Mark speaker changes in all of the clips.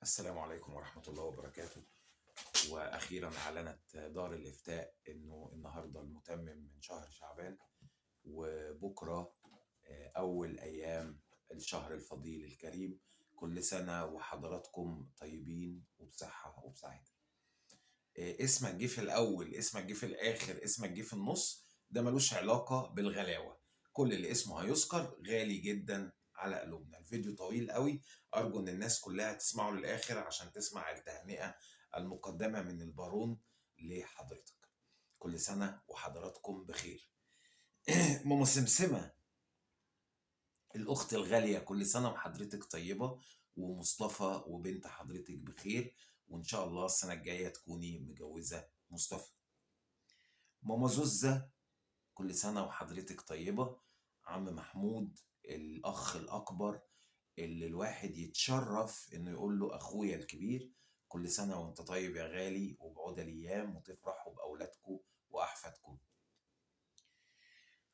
Speaker 1: السلام عليكم ورحمة الله وبركاته. وأخيرا أعلنت دار الإفتاء إنه النهاردة المتمم من شهر شعبان، وبكرة أول أيام الشهر الفضيل الكريم. كل سنة وحضراتكم طيبين وبصحة وبسعادة. اسمك جه في الأول، اسمك جه في الآخر، اسمك جه في النص، ده ملوش علاقة بالغلاوة. كل اللي اسمه هيذكر غالي جدا على قلوبنا. الفيديو طويل قوي، أرجو إن الناس كلها تسمعه للآخر عشان تسمع التهنئة المقدمة من البارون لحضرتك. كل سنة وحضراتكم بخير. ماما سمسمة الأخت الغالية، كل سنة وحضرتك طيبة، ومصطفى وبنت حضرتك بخير، وإن شاء الله السنة الجاية تكوني مجوزة مصطفى. ماما زوزة، كل سنة وحضرتك طيبة. عم محمود الأخ الأكبر اللي الواحد يتشرف إنه يقول له أخويا الكبير، كل سنة وأنت طيب يا غالي، وبعود الأيام وتفرحوا بأولادكم وأحفادكم.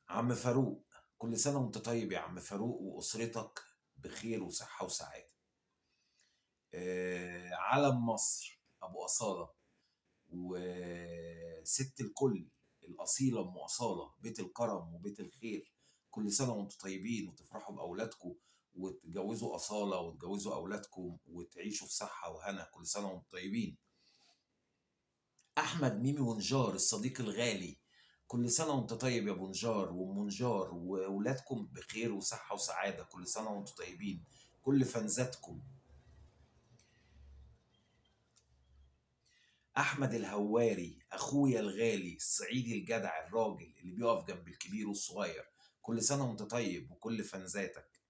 Speaker 1: عم فاروق، كل سنة وأنت طيب يا عم فاروق، وأسرتك بخير وصحة وسعادة. علم مصر أبو أصالة، وست الكل الأصيلة أم أصالة، بيت الكرم وبيت الخير، كل سنة وأنتم طيبين وتفرحوا بأولادكم وتجوزوا أصالة وتجوزوا أولادكم وتعيشوا في صحة وهنا، كل سنة وأنتم طيبين. أحمد ميمي ونجار الصديق الغالي، كل سنة وأنت طيب يا أبو نجار وأم نجار، وأولادكم بخير وصحة وسعادة، كل سنة وأنتم طيبين، كل فنزاتكم. أحمد الهواري أخويا الغالي الصعيدي الجدع الراجل اللي بيقف جنب الكبير والصغير، كل سنة وأنت طيب وكل فنزاتك.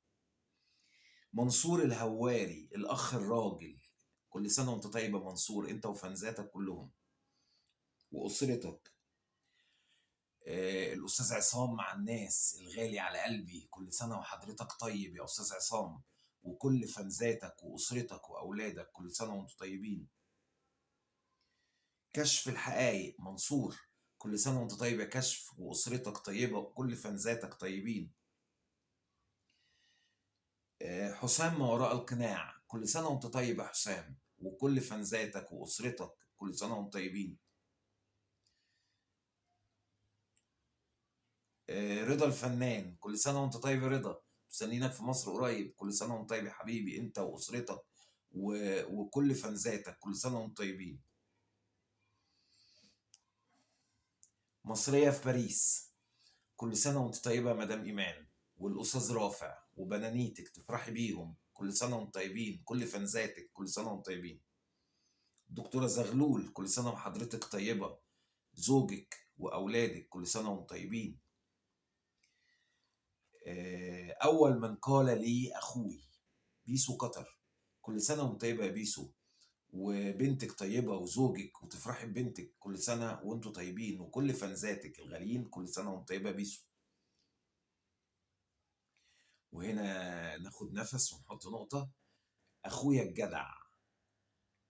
Speaker 1: منصور الهواري الأخ الراجل، كل سنة وأنت طيب يا منصور، أنت وفنزاتك كلهم وأسرتك. الأستاذ عصام مع الناس الغالي على قلبي، كل سنة وحضرتك طيب يا أستاذ عصام، وكل فنزاتك وأسرتك وأولادك، كل سنة وأنتم طيبين. كشف الحقائق منصور، كل سنة وأنت طيب يا كشف، وأسرتك طيبة وكل فنزاتك طيبين. حسام ما وراء القناع، كل سنة وأنت طيب يا حسام، وكل فنزاتك وأسرتك، كل سنة وأنتم طيبين. رضا الفنان، كل سنة وأنت طيب يا رضا، مستنيينك في مصر قريب، كل سنة وأنت طيب يا حبيبي، أنت وأسرتك وكل فنزاتك، كل سنة وأنتم طيبين. مصرية في باريس، كل سنة وأنت طيبة يا مدام إيمان، والأستاذ رافع وبنانيتك تفرحي بيهم، كل سنة وأنتم طيبين، كل فنزاتك، كل سنة وأنتم طيبين. دكتورة زغلول، كل سنة وحضرتك طيبة، زوجك وأولادك، كل سنة وأنتم طيبين. أول من قال لي أخوي بيسو قطر، كل سنة وأنت طيبة يا بيسو، وبنتك طيبة وزوجك، وتفرحي ببنتك، كل سنة وأنتوا طيبين، وكل فنزاتك الغاليين، كل سنة وأنت طيبة يا بيسو. وهنا ناخد نفس ونحط نقطة. أخويا الجدع،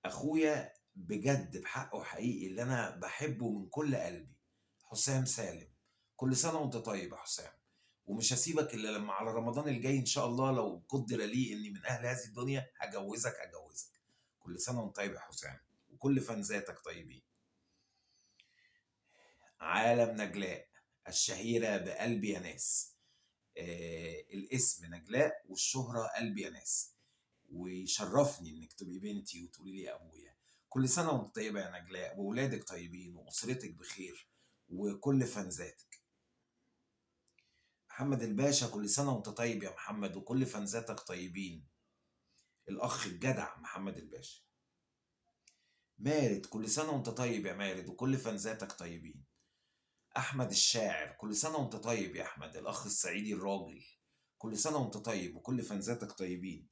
Speaker 1: أخويا بجد بحقه حقيقي اللي أنا بحبه من كل قلبي، حسام سالم، كل سنة وأنت طيب يا حسام، ومش هسيبك إلا لما على رمضان الجاي إن شاء الله لو قدر لي إني من أهل هذه الدنيا هجوزك هجوزك. كل سنة وأنت طيب يا حسام، وكل فنزاتك طيبين. عالم نجلاء الشهيرة بقلبي يا ناس، الاسم نجلاء والشهرة قلبي يا ناس، ويشرفني إنك تبقي بنتي وتقولي لي يا أبويا. كل سنة وأنت طيبة يا نجلاء، وولادك طيبين وأسرتك بخير وكل فنزاتك. محمد الباشا، كل سنة وأنت طيب يا محمد، وكل فنزاتك طيبين. الأخ الجدع محمد الباشا. مارد، كل سنة وأنت طيب يا مارد، وكل فنزاتك طيبين. أحمد الشاعر، كل سنة وأنت طيب يا أحمد، الأخ الصعيدي الراجل، كل سنة وأنت طيب وكل فنزاتك طيبين.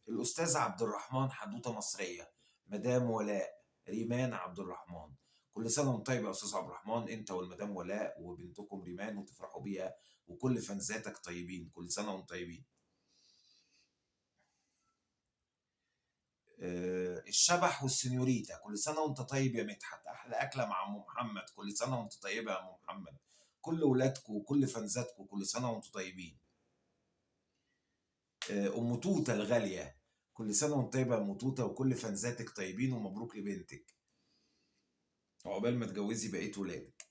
Speaker 1: الأستاذ عبد الرحمن حدوتة مصرية، مدام ولاء ريمان عبد الرحمن، كل سنة وأنت طيب يا أستاذ عبد الرحمن، أنت والمدام ولاء وبنتكم ريمان، وتفرحوا بيها، وكل فنزاتك طيبين، كل سنة وأنتم طيبين. الشبح والسنيوريتا، كل سنة وأنت طيب يا مدحت، أحلى أكلة مع أم محمد، كل سنة وأنت طيبة يا أم محمد، كل ولادكم وكل فنزاتكم، كل سنة وأنتم طيبين. ام توته الغالية، كل سنة وانت طيبة يا ام توته، وكل فانزاتك طيبين، ومبروك لبنتك، عقبال ما تجوزي بقية ولادك.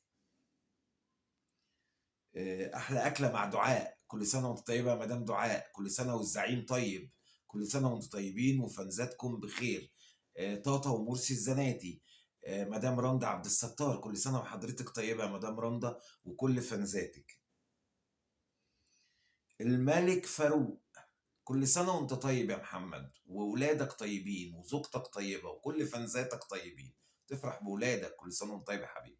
Speaker 1: احلى اكله مع دعاء، كل سنة وانت طيبة يا مدام دعاء، كل سنة والزعيم طيب، كل سنة وانتم طيبين وفانزاتكم بخير. طاطا ومرسي الزناتي، مدام رندا عبد الستار، كل سنة وحضرتك طيبة يا مدام رندا وكل فانزاتك. الملك فاروق، كل سنة وانت طيب يا محمد، وولادك طيبين وزوجتك طيبة وكل فانزاتك طيبين، تفرح بولادك، كل سنة وانت طيب يا حبيبي.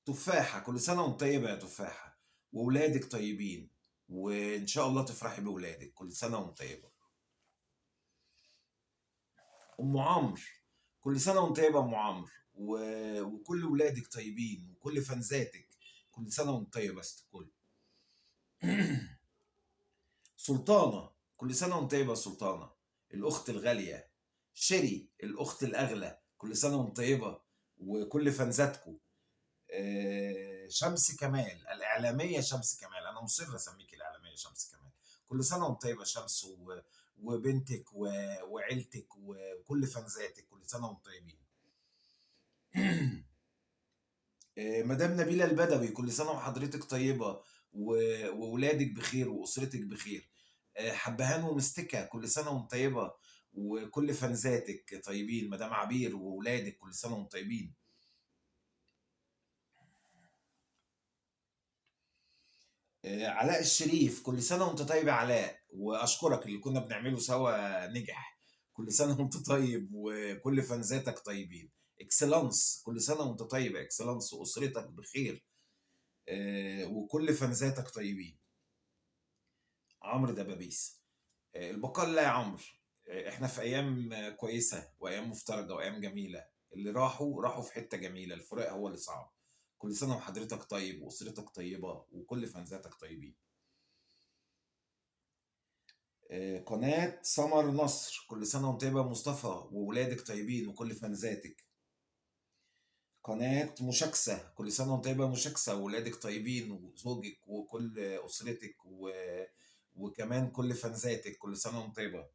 Speaker 1: تفاحة، كل سنة وانت طيبة يا تفاحة، وولادك طيبين، وإن شاء الله تفرحي بولادك، كل سنة وانت طيبة. أم عمرو، كل سنة وانت طيبة يا أم عمرو، وكل ولادك طيبين وكل فانزاتك، كل سنة وانت طيبة يا ست الكل. سلطانة، كل سنة وانت طيبة يا سلطانة، الأخت الغالية. شيري، الأخت الأغلى، كل سنة وانت طيبة وكل فانزاتكو. شمس كمال، الإعلامية شمس كمال، أنا مصر أسميك الإعلامية شمس كمال، كل سنة وانت طيبة شمس، وبنتك وعيلتك وكل فانزاتك، كل سنة وانتم طيبين. مدام نبيلة البدوي، كل سنة وحضرتك طيبة وولادك بخير وأسرتك بخير. حبهان ومستكة، كل سنة وانت طيبة وكل فانزاتك طيبين. مدام عبير وولادك، كل سنة وانتم طيبين. علاء الشريف، كل سنة وانت طيب يا علاء، وأشكرك اللي كنا بنعمله سوا نجح، كل سنة وانت طيب وكل فانزاتك طيبين. اكسلانس، كل سنة وانت طيب يا اكسلانس، وأسرتك بخير، وكل فانزاتك طيبين. عمرو دبابيس، البقاء لله يا عمرو، احنا في أيام كويسة وأيام مفترجة وأيام جميلة، اللي راحوا راحوا في حتة جميلة، الفراق هو اللي صعب. كل سنة وحضرتك طيب وأسرتك طيبة وكل فانزاتك طيبين. قناة سمر نصر، كل سنة وانت طيبة يا مصطفى وولادك طيبين وكل فانزاتك. قناة مشاكسة، كل سنة وانت طيبة يا مشاكسة وولادك طيبين وزوجك وكل أسرتك وكمان كل فانزاتك، كل سنة وانت طيبة.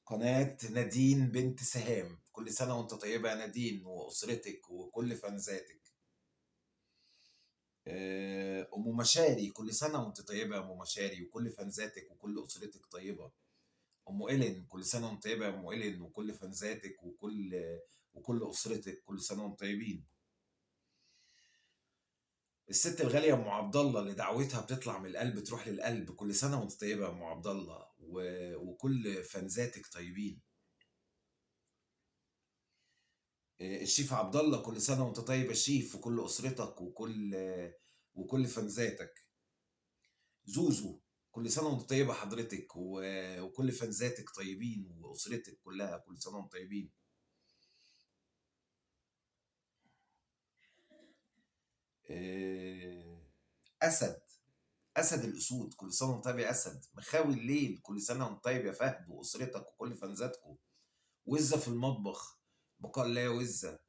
Speaker 1: قناة نادين بنت سهام، كل سنة وانت طيبة يا نادين وأسرتك وكل فانزاتك. أم مشاري، كل سنة وانت طيبة يا أم مشاري وكل فانزاتك وكل أسرتك طيبة. أم إلين، كل سنة وانت طيبة يا أم إلين وكل فانزاتك وكل أسرتك، كل سنة وانتم طيبين. الست الغالية أم عبد الله، اللي دعوتها بتطلع من القلب تروح للقلب، كل سنة وانت طيبة يا أم عبد الله وكل فانزاتك طيبين. الشيف عبد الله، كل سنة وانت طيب يا شيف وكل أسرتك وكل فانزاتك. زوزو، كل سنة وانت طيبة حضرتك وكل فانزاتك طيبين وأسرتك كلها، كل سنة وانتم طيبين. أسد، أسد الأسود، كل سنة وانت طيب يا أسد. مخاوي الليل، كل سنة وانت طيب يا فهد وأسرتك وكل فانزاتكم. وزة في المطبخ، بقاء الله يا وزة.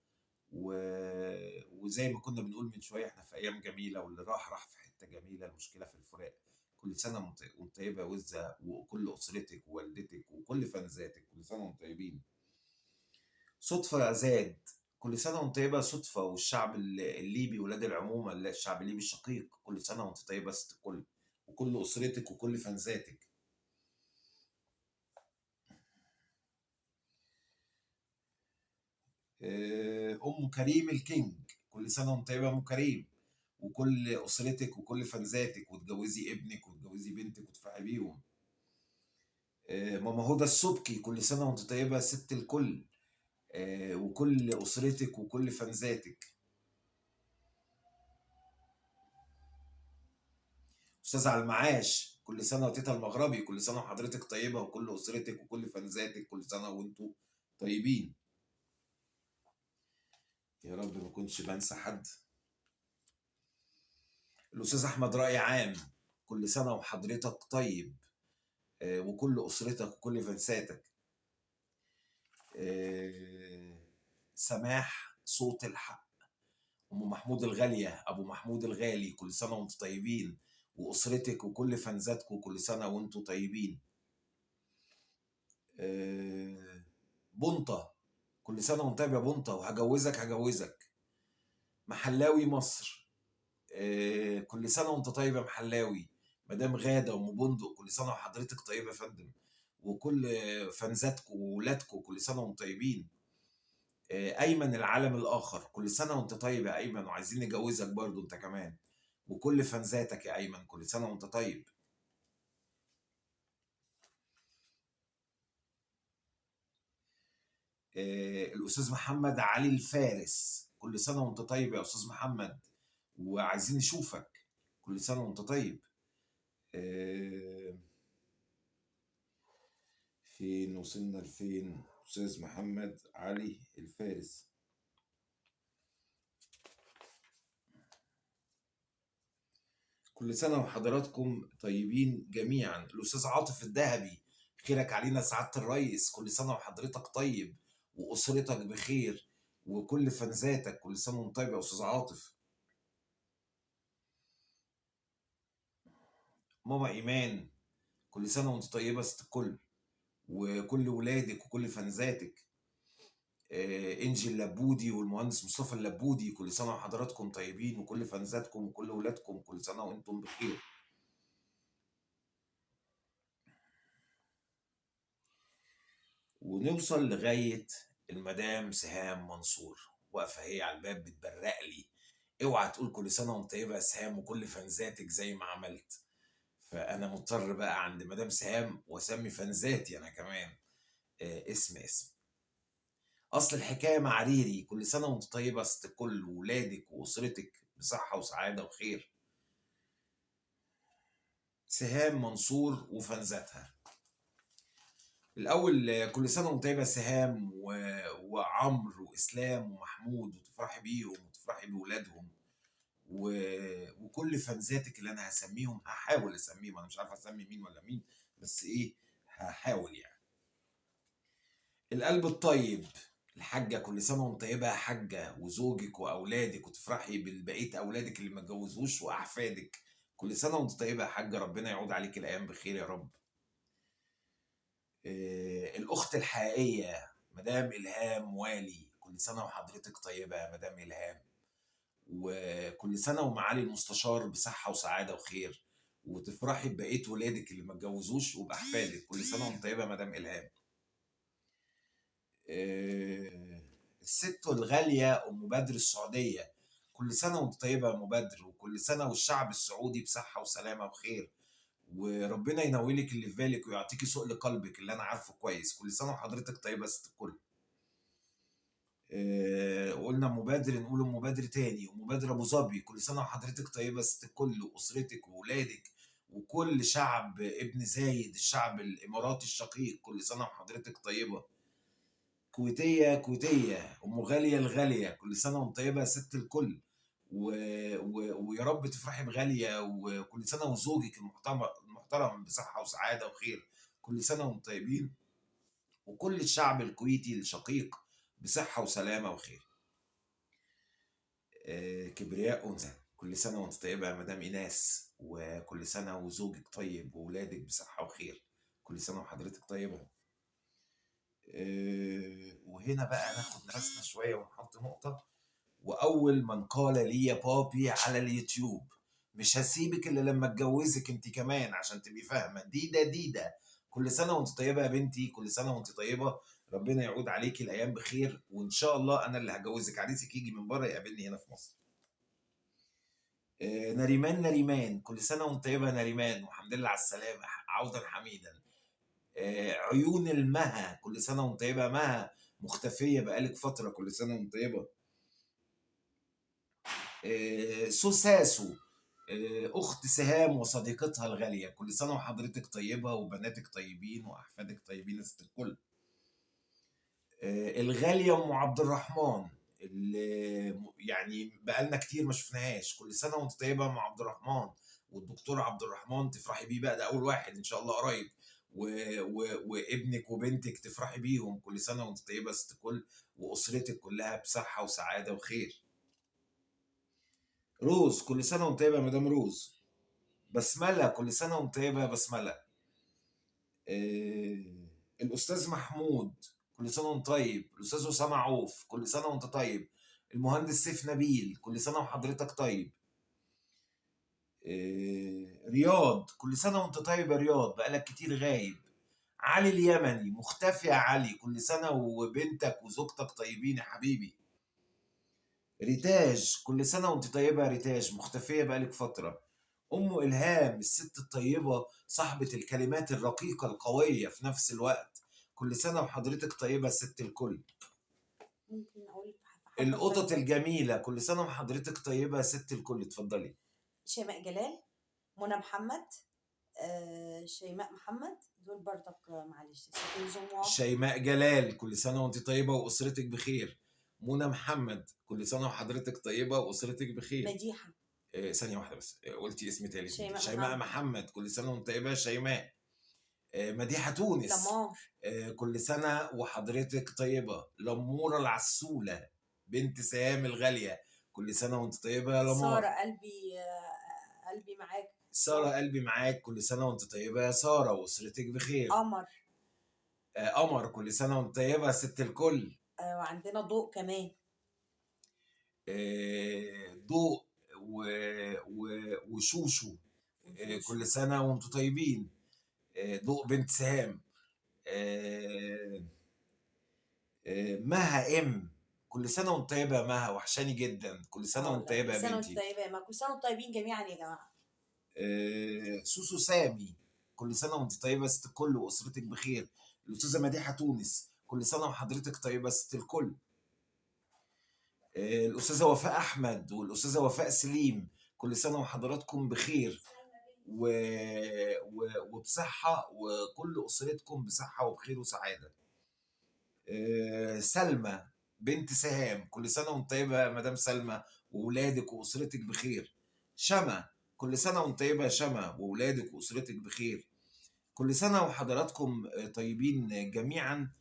Speaker 1: وزي ما كنا بنقول من شوية، احنا في أيام جميلة، واللي راح راح في حتة جميلة، المشكلة في الفراق. كل سنة وانت طيبة يا وزة وكل أسرتك ووالدتك وكل فانزاتك، كل سنة وانتم طيبين. صدفة يا زاد، كل سنة وانت طيبة يا صدفة، والشعب الليبي ولاد العمومة، الشعب الليبي الشقيق، كل سنة وانت طيبة يا ست الكل وكل أسرتك وكل فانزاتك. أم كريم الكينج، كل سنة وانت طيبة يا أم كريم وكل أسرتك وكل فانزاتك، وتجوزي ابنك وتجوزي بنتك وتفرحي بيهم. ماما هدى السبكي، كل سنة وانت طيبة يا ست الكل، وكل أسرتك وكل فانزاتك. أستاذ على المعاش، كل سنة وتيتا المغربي، كل سنة وحضرتك طيبة وكل أسرتك وكل فانزاتك، كل سنة وانتوا طيبين. يا رب ما كنتش بنسى حد. الأستاذ أحمد رأي عام، كل سنة وحضرتك طيب، وكل أسرتك وكل فانساتك. سماح صوت الحق، أم محمود الغالية، أبو محمود الغالي، كل سنة وأنتم طيبين واسرتك وكل فانزاتكم، كل سنة وانتم طيبين. بنطه، كل سنة وانت طيب يا بنطه، وهجوزك هجوزك. محلاوي مصر، كل سنة وانت طيب يا محلاوي. مدام غاده وام بندق، كل سنة وحضرتك طيبة يا فندم، وكل فانزاتكم وولادكم كل سنة وانتم طيبين. ايمن العالم الاخر، كل سنة وانت طيب يا ايمن، وعايزين نجوزك برضو انت كمان، وكل فانزاتك يا ايمن، كل سنة وانت طيب. الاستاذ محمد علي الفارس، كل سنة وانت طيب يا استاذ محمد، وعايزين نشوفك، كل سنة وانت طيب. فين وصلنا لفين؟ استاذ محمد علي الفارس. كل سنة وحضراتكم طيبين جميعا. الأستاذ عاطف الذهبي، خيرك علينا سعادة الريس، كل سنة وحضرتك طيب وأسرتك بخير وكل فنزاتك، كل سنة وانت طيب يا أستاذ عاطف. ماما إيمان، كل سنة وانت طيبة ست الكل، وكل ولادك وكل فنزاتك. إنجي اللبودي والمهندس مصطفى اللبودي، كل سنة وحضراتكم طيبين وكل فنزاتكم وكل ولادكم، كل سنة وانتم بخير. ونوصل لغاية المدام سهام منصور، واقفة هي على الباب بتبرق لي، اوعى تقول كل سنة وانت طيبة يا سهام وكل فنزاتك زي ما عملت. فأنا مضطر بقى عند مدام سهام واسمي فنزاتي أنا كمان، اسم اسم. أصل الحكاية مع ريري، كل سنة وانت طيبة ست الكل وولادك وأسرتك بصحة وسعادة وخير. سهام منصور وفنزاتها. الأول كل سنة وانت طيبة سهام وعمرو وإسلام ومحمود، وتفرحي بيهم وتفرحي بولادهم وكل فنزاتك اللي أنا هسميهم، هحاول أسميهم، أنا مش عارف أسمي مين ولا مين، بس إيه هحاول يعني. القلب الطيب الحاجة، كل سنة وانت طيبة يا حاجة، وزوجك وأولادك، وتفرحي بالبقية أولادك اللي ما اتجوزوش وأحفادك، كل سنة وانت طيبة يا حاجة، ربنا يعود عليك الأيام بخير يا رب. الأخت الحقيقية مدام إلهام والي، كل سنة وحضرتك طيبة يا مدام إلهام، وكل سنة ومعالي المستشار بصحة وسعادة وخير، وتفرحي ببقية ولادك اللي ما اتجوزوش وبأحفادك، كل سنة وانت طيبة يا مدام إلهام. الست الغالية أم بدر السعودية، كل سنة وانت طيبة يا أم بدر، وكل سنة والشعب السعودي بصحة وسلامة وخير، وربنا ينولك اللي في بالك ويعطيكي سؤل لقلبك اللي أنا عارفه كويس، كل سنة وحضرتك طيبة ست الكل. وقلنا أم بدر، نقول أم بدر تاني، أم بدر أبو ظبي، كل سنة وحضرتك طيبة ست الكل وأسرتك وولادك وكل شعب ابن زايد الشعب الإماراتي الشقيق، كل سنة وحضرتك طيبة. كويتية كويتية أم غالية الغالية، كل سنة وانت طيبة يا ست الكل، ويا رب تفرحي بغالية، وكل سنة وزوجك المحترم بصحة وسعادة وخير، كل سنة وانتم طيبين، وكل الشعب الكويتي الشقيق بصحة وسلامة وخير. كبرياء أنثى، كل سنة وانت طيبة يا مدام إيناس، وكل سنة وزوجك طيب وولادك بصحة وخير، كل سنة وحضرتك طيبة. وهنا بقى ناخد نفسنا شوية ونحط نقطة. وأول من قال لي يا بابي على اليوتيوب مش هسيبك إلا لما اتجوزك انت كمان عشان تبقي فاهمة، ديدا ديدا، كل سنة وانت طيبة يا بنتي، كل سنة وانت طيبة، ربنا يعود عليكي الأيام بخير، وإن شاء الله أنا اللي هجوزك، عريسك يجي من بره يقابلني هنا في مصر. نريمان نريمان، كل سنة وانت طيبة يا نريمان، والحمد لله على السلامة، عودا حميدا. عيون المها، كل سنة وانت طيبة يا مها، مختفية بقالك فترة، كل سنة وانت طيبة. سوساسو، أخت سهام وصديقتها الغالية، كل سنة وحضرتك طيبة وبناتك طيبين وأحفادك طيبين يا ست الكل. الغالية أم عبد الرحمن اللي يعني بقالنا كتير ما شفناهاش، كل سنة وانت طيبة يا أم عبد الرحمن، والدكتور عبد الرحمن تفرحي بيه بقى، ده أول واحد إن شاء الله قريب، وابنك وبنتك تفرحي بيهم، كل سنة وانت طيبة يا ست الكل، وأسرتك كلها بصحة وسعادة وخير. روز، كل سنة وانت طيبة يا مدام روز. بسملة، كل سنة وانت طيبة يا بسملة. الأستاذ محمود، كل سنة وانت طيب. الأستاذ أسامة عوف، كل سنة وانت طيب. المهندس سيف نبيل، كل سنة وحضرتك طيب. رياض، كل سنة وانت طيب يا رياض، بقالك كتير غايب. علي اليمني، مختفي يا علي، كل سنة وبنتك وزوجتك طيبين يا حبيبي. ريتاج، كل سنة وانت طيبة يا ريتاج، مختفية بقالك فترة. أم إلهام، الست الطيبة صاحبة الكلمات الرقيقة القوية في نفس الوقت، كل سنة وحضرتك طيبة يا ست الكل.
Speaker 2: ممكن اقول في حد
Speaker 1: القطط
Speaker 2: طيب.
Speaker 1: الجميلة، كل سنة وحضرتك طيبة يا ست الكل، اتفضلي.
Speaker 2: شيماء جلال، منى محمد، شيماء محمد، دول برضك، معلش excusez-moi.
Speaker 1: شيماء جلال، كل سنة وانت طيبة وأسرتك بخير. منى محمد، كل سنة وحضرتك طيبة وأسرتك بخير.
Speaker 2: مديحة.
Speaker 1: ثانية واحدة بس، قلتي اسم تالت.
Speaker 2: شيماء
Speaker 1: شيماء
Speaker 2: محمد.
Speaker 1: محمد، كل سنة وانت طيبة يا شيماء. مديحة تونس.
Speaker 2: لمار.
Speaker 1: كل سنة وحضرتك طيبة. لمورة العسولة بنت سهام الغالية، كل سنة وانت طيبة يا لمار.
Speaker 2: سارة قلبي، قلبي معاك.
Speaker 1: سارة قلبي معاك، كل سنة وانت طيبة يا سارة وأسرتك بخير.
Speaker 2: قمر.
Speaker 1: قمر، كل سنة وانت طيبة يا ست الكل.
Speaker 2: وعندنا ضوء كمان.
Speaker 1: ضوء وشوشو، كل سنة وانتم طيبين. ضوء بنت سهام. مها ام، كل سنة وانت طيبة يا مها، وحشاني جدا، كل سنة وانت طيبة يا
Speaker 2: كل سنة وانت
Speaker 1: بنتي.
Speaker 2: طيبة يا مها، كل سنة وانتم طيبين جميعا يا جماعة.
Speaker 1: سوسو سامي، كل سنة وانت طيبة يا ست الكل وأسرتك بخير. الأستاذة مديحة تونس، كل سنة وحضرتك طيبة يا ست الكل. الأستاذة وفاء أحمد والأستاذة وفاء سليم، كل سنة وحضراتكم بخير وبصحة، وكل أسرتكم بصحة وبخير وسعادة. سلمى بنت سهام، كل سنة وانت طيبة يا مدام سلمى وولادك وأسرتك بخير. شما، كل سنة وانت طيبة يا شما وولادك وأسرتك بخير. كل سنة وحضراتكم طيبين جميعا.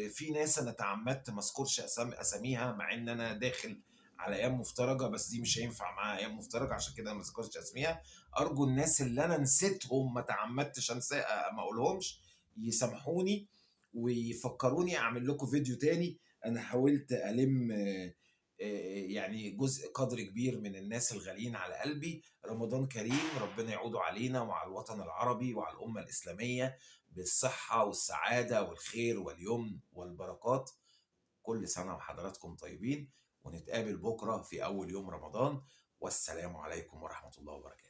Speaker 1: في ناس أنا تعمدت ما أذكرش أساميها، مع إن أنا داخل على أيام مفترجة، بس دي مش هينفع معاها أيام مفترجة، عشان كده ما أذكرش أساميها. أرجو الناس اللي أنا نسيتهم ما تعمدتش أنسى ما أقولهمش، يسامحوني ويفكروني أعمل لكم فيديو تاني. أنا حاولت ألم يعني جزء قدر كبير من الناس الغاليين على قلبي. رمضان كريم، ربنا يعوده علينا وعلى الوطن العربي وعلى الأمة الإسلامية بالصحة والسعادة والخير واليمن والبركات. كل سنة وحضراتكم طيبين، ونتقابل بكرة في أول يوم رمضان. والسلام عليكم ورحمة الله وبركاته.